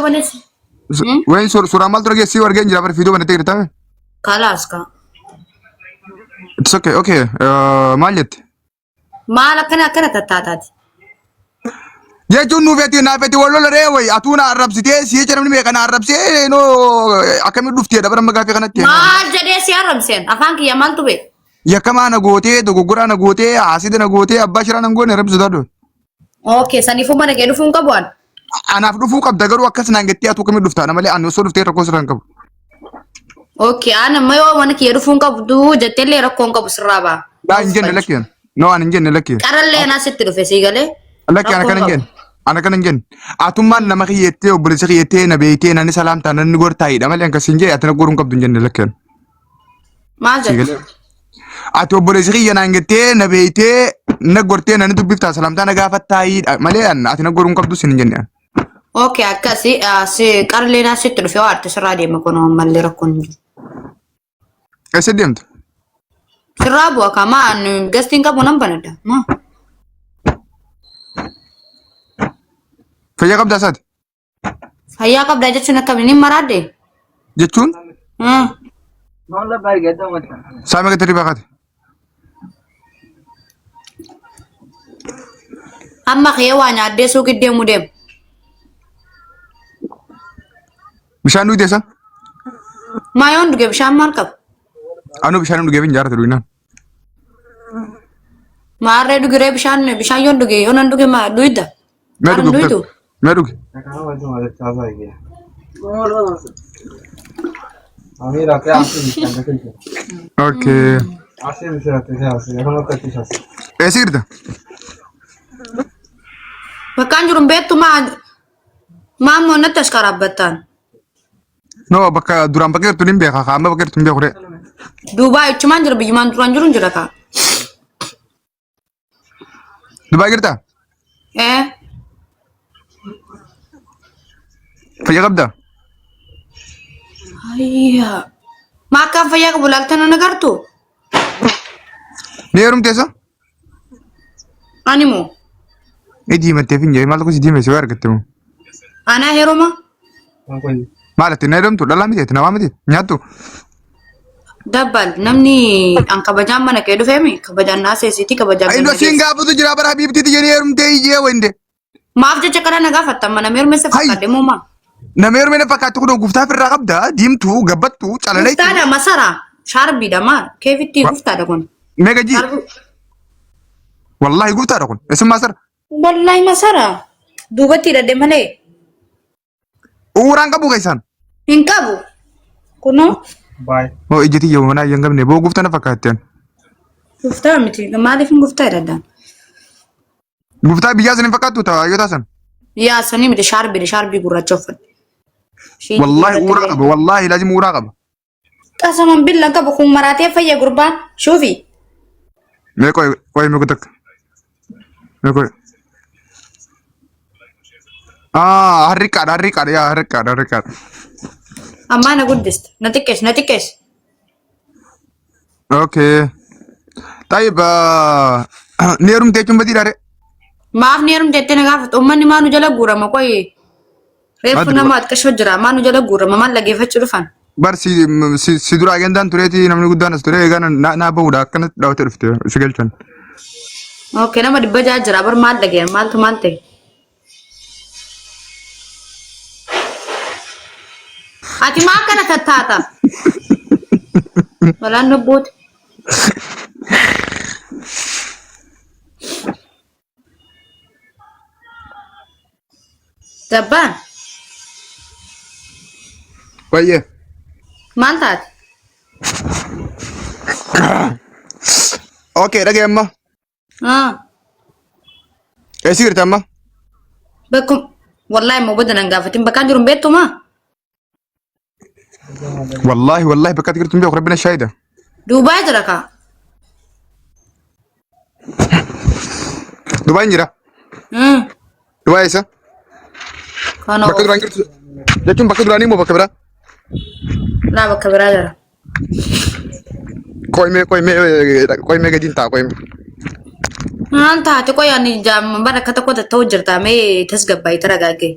banes. Wayin suuraa maaltu dhageessii argeen jira bara viidiyoo banattee jirtame. Kalaas ka. It's okay, okay. Maal jette? Maal akkana akkana tattaataati? Jechuun nuuf eti naaf eti wal lola ree wayi atuu na arrabsitee si jecha namni meeqa na arrabsee noo akkamitti dhuftee dabara amma gaaffii kanatti. Maal jedhee si arrabseen? Afaan kiyya maaltu beeka? Yakkamaa na gootee dogoggoraa na gootee haasida na gootee abbaa shiraa na hin goone rabbi sodaadhu. Okay, saniifuu mana kee dhufuu hin qabu an. Anaaf dhufuu qabda garuu akkas naan jettee atuu akkamitti dhuftaa na malee ani osoo dhuftee rakkoo sirraa hin qabu. Okay, an amma yoo mana kiyya dhufuu hin qabdu jetteellee rakkoo hin qabu sirraa ba'a. Laa hin jenne lakkeen. No ani hin jenne lakkeen. Qarallee anaa sitti dhufe sii galee. Lakkee ana Rakkoo kana hin qabu. jenne. Ana kana hin jenne. Atummaan nama kiyyettee obboleessa kiyyettee na beektee nani salaamtaa nani gortaayidha malee akkas hin jee ati na goruu hin qabdu hin jenne lakkeen. Maal Sii jette? galee. Ati obboleessi kiyya naan jettee na beektee na gortee nani dubbiftaa salaamtaa na gaafattaayiidha malee ati na goruu hin qabdu sin hin jenne. Okay, akkasi si qarallee naa sitti dhufe waa arte sirraa deema kun ammallee rakkoon hin jiru. Eessa deemta? Sirraa bu'a kamaa ani gastiin qabu nan banadha. Maa? Fayyaa qabdaa isaati? Fayyaa qabdaa jechuun akkamiin hin maraadde? Jechuun saa meeqa tirrii baakate? Amma kee waa nyaaddee suuqii deemuu deema. Bishaan dhugdee isa? Maa yoon dhuge bishaan maal qaba? Anuu bishaan hin dhugeef hin jaarate dhuginaan. Maarree dhugiree bishaan bishaan yoon dhuge yoon an dhuge maa dhuyda? Mee Maal dhugi dhuydu? Mee dhugi. Okay. Eessa jirta? Bakkaan jiru hin beektu maa maa immoo natti as karaabbattaan. No bakka duraan bakka jirtu hin beeka amma bakka jirtu hin beeku ree. Duubaa ichumaan jira biyyumaan duraan jiru hin jira kaa. Dubaay jirtaa? Ee Fayyaa qabdaa? Ayyaa. Maa akkaan fayyaa qabu laaltan na agartu? Ni heerumte isa? Ani moo? Ni diimattee fi hin jedhe maal tokko si diimesse waa argatte moo? Anaa heeruma? Maal ati na heerumtu dhalaa miti ati namaa miti nyaattu. Dabbal namni an kabajaan mana kee dhufeemi kabajaan naa seesiiti kabajaan Indo gad na siin geessi. gaafatu jira bara habiibtiiti jedhee heerumtee ijee wayinde. Maaf jecha kana na gaafattan mana heerumessa Hay. fakkaadde moo maa? Nama heerume na fakkaattu kun guftaa ofirraa qabda diimtuu gabbattuu calaleetu. Guftaadha masara shaarbiidha maa keefitti guftaadha kun. Meeqa jii? Shaarbii. Wallaahi guftaadha kun. Isin maasara. Wallaahi masara duubatti hidhadhe malee. Uuraan qabu keessaan. Hin qabu. Kunoo Bye. Hoo ija tiyya manaa hin qabne boo gufta na fakkaatteen. guftaa miti. Maaliif hin guftaa jedhadhaan? Guftaa biyyaa san hin fakkaattu ta'a yoo taasan. Yaa sanii miti shaarbiidha shaarbii gurraacha uffadhe. Shiitii Wallaahi gurraacha uuraa illee. qaba wallaahi laazim uuraa qaba. Qasaman billan qabu kun maraatee fayya gurbaan shuufi. Mee qoy qoy mee takka. Mee qoy. Ah harriqqaadha harriqqaadha yaa harriqqaadha harriqqaadha. Ammaa na guddiste na xiqqeessi na xiqqeessi. Okay. Tayyib ni heerumte jechuun badii dhaare. Maaf ni heerumte jettee na gaafatu uummanni maa nu jala guurama qoyi. Reeffu Maal nama xiqqashoo jira maa nu jala guurama maal dhageeffachuu dhufan. Bar si si si dura agendaan tureeti namni guddaan as ture egaa na na bahuudha akkanatti dhaawatee dhufte si galchan. Okay nama 600 jira bar maal dhageeyan maaltu maal ta'e. Ati maa akkana tattaata? Balaan lubbuuti. Gabbaan Baay'ee. maal taate? Okay dhagee amma. Ah, Eessi jirti amma? Bakkum wallahi immoo bada nan gaafatin bakkaan jiru hin beektu maa? Wallaahi wallaahi bakka ati jirtu hin beeku rabbi na shaahida. Duubaay jira kaa. Dubaay hin jira. Dubaay eessa? Kana Bakka duraan jirtu jechuun bakka duraanii moo bakka biraa? Laa bakka biraa jira. Qoy mee qoy mee qoy mee gadiin ta'a qoy mee. Maal taate qoy ani bara akka tokko ta'u jirta mee tasgabbaa'ii taragaagee.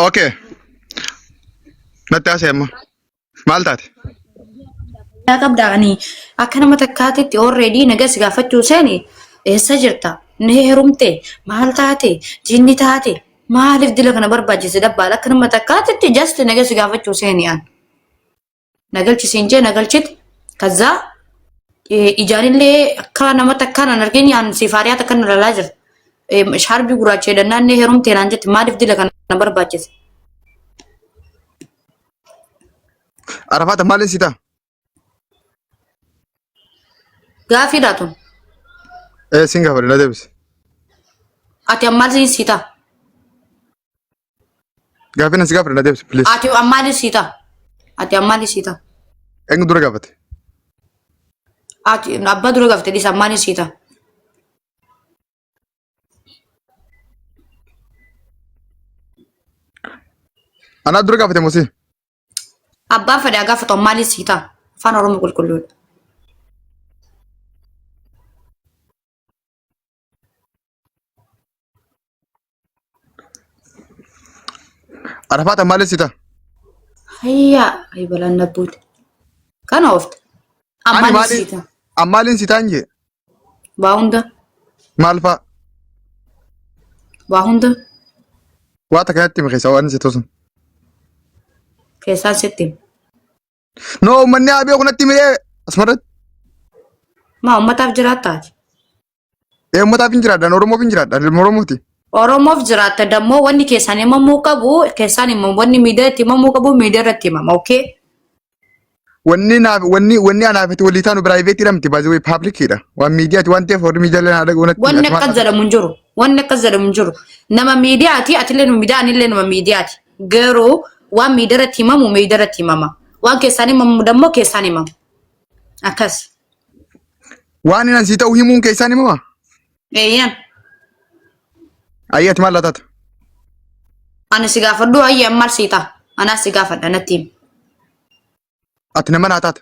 Okay. Natti haasa'e amma. Maal taate? Yaa qabda ani akka nama takkaatitti already naga si gaafachuu seeni eessa jirta? Ni heerumte? Maal taate? Jinni taate? Maaliif dila kana barbaachise dabbaal akka nama takkaatitti just naga si gaafachuu seeni an. Nagalchi siin jee nagalchite kazaa ijaanillee akka nama takkaa nan argin yaan siif haariyaa takka nu lalaa jirta. Shaarbii gurraacha jedhannaan ni heerumte naan jette maaliif dila kana barbaachise? Arafaata maaliin si ta'a? Gaafiidha tun. Ee siin gaafadhe na deebisi. Ati ammaal si ta'a? Gaafii na si gaafadhe na deebisi please. Ati ammaal si ta'a? Ati ammaal si ta'a? Eenyu dura gaafate? Ati abbaa dura gaafate dhiisa ammaal si ta'a? Anaa dura gaafate moo si? Abbaan fedhe haa gaafatu ammaal si ta'a? Afaan Oromoo qulqulluudha. Arafaata maaliin si ta'a? Hayyaa ayi balaan nabbuute. Kana oofte. Ani Ammaal si maaliin ta'a? ammaaliin si ta'an jee? Waa hunda. Maal fa'a? Waa hunda Waa takka natti himi keessaa waan si tosun. keessaan sitti hima. No uummanni haa beeku natti himi asumarratti. Maa uummataaf jiraattaati. Ee uummataaf hin jiraadha Oromoof hin jiraadha ilma Oromooti. Oromoof jiraatta dammoo wanni keessaan himamuu qabu keessaan himamu wanni miidiyaa itti himamuu qabu miidiyaa irratti himama okay. Wanni naaf wanni wanni anaaf itti walii taanu piraayiveetii miti baay'ee wayi paablikiidha. Waan miidiyaati waan ta'eef warri miidiyaalee naa dhaga'u natti Wanni akkas jedhamu hin jiru. Wanni akkas jedhamu hin jiru. Nama miidiyaati atillee nama miidiyaa anillee nama miidiyaati. Garuu waan miidiyaa irratti himamu miidiyaa irratti himama. Waan keessaan himamu dammoo keessaan himama. Akkas. Waan inni sii ta'u himuun keessaan himama. Eeyyaan. Ayyee ati maal laataata? Ani si gaafadhu ayyee ammaal sii ta'a. Anaas si gaafadha natti himi. Ati nama naa taata.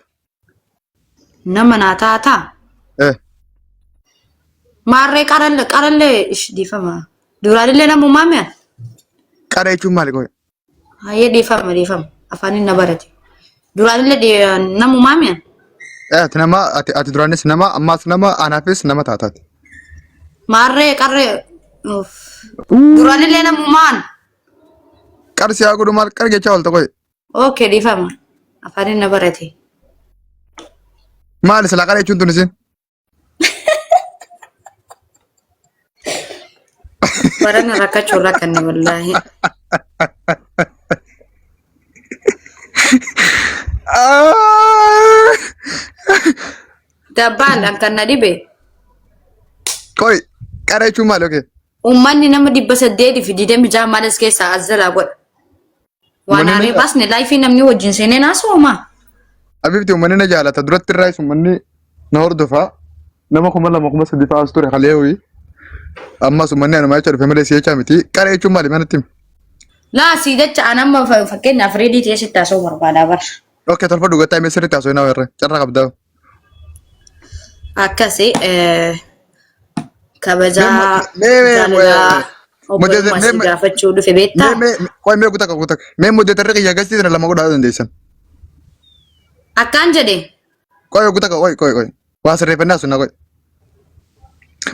Nama naa taataa? Eh. Maarree qarallee qarallee ish dhiifama. Duraanillee namumaa mi'a? Qara jechuun maali qoy? Hayyee dhiifama dhiifama. Afaaniin na barate. Duraanillee namumaa mi'a? Eh ati nama ati ati duraanis nama ammaas nama anaafis nama taataati. Maarree qarree. Uff. Duraanillee namumaan. Qarsi haa godhu maal qara jechaa oolta qoy? Okay dhiifama. Afaaniin na barate. Maali silaa qara jechuun tun isin? Barana rakkachuu rakkanne wallaahi. Dabbaan an kan na dhibe. Qoy qara jechuun maali okay? Uummanni nama 826 maalas keessaa as jalaa godha. Waan Uummanni haaree na baasne laayifii namni wajjin seenee naasoomaa. Abibti uummanni na jaalata duratti irraayis uummanni na hordofa nama 2000 3000 fa'aas ture kalee ho'i. Ammas uummanni anuma jecha dhufe malee si jecha miti. Qara jechuun maali manatti himi. Laa sii jecha an amma fakkeenyaaf reedii ta'ee sitti haasa'uu barbaadaa bara. Okay tolfa dhugattaa himee sirriitti haasa'u naa irra carraa qabdaa. Akkasi kabajaa jaalalaa obbolummaa si gaafachuu dhufe beektaa? Mee qoy mee kutaa kutaa mee moderatorri kiyya gastii sana lama godhaa dandeessan. Akkaan jedhe Qoy kutaa qoy qoy qoy waa sirreeffannaa sun qoy.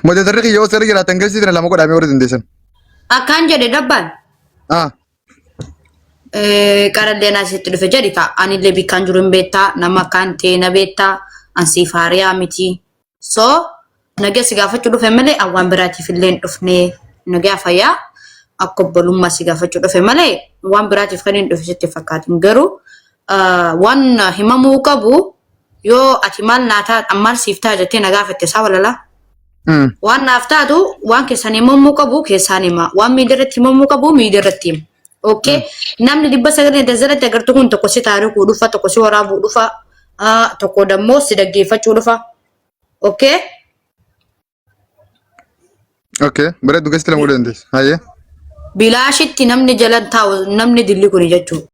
Moderatorri kiyya yoo sirri jiraatan gastii sana lama godhaa mee warri dandeessan. Akkaan jedhe dabbaan. Ah Qarallee asitti dhufe jedhi kaa anillee bikkaan jiru hin beektaa nama akkaan ta'e na beektaa an siif haariyaa miti. So nagaa si gaafachuu dhufe malee an waan biraatiif illee hin dhufne nagaa fayyaa akka obbolummaa si gaafachuu dhufe malee waan biraatiif kan hin dhufe sitti fakkaatin garuu waan himamuu qabu yoo ati maal naa ta'a maal siif ta'a jettee na gaafatte isaa walalaa. Waan naaf taatu waan keessaan himamuu qabu keessaan hima. Waan miidiyaa irratti himamuu qabu miidiyaa irratti hima. Okay? Namni 900 jalatti agartu kun tokko si taarikuu dhufa, tokko si waraabuu dhufa, tokko dammoo si dhaggeeffachuu dhufa. Okay? Okay bareedu gastii lama godhuu dandeessa. Hayyee. Bilaashitti namni jalan taa'u namni dilli kuni jechuudha.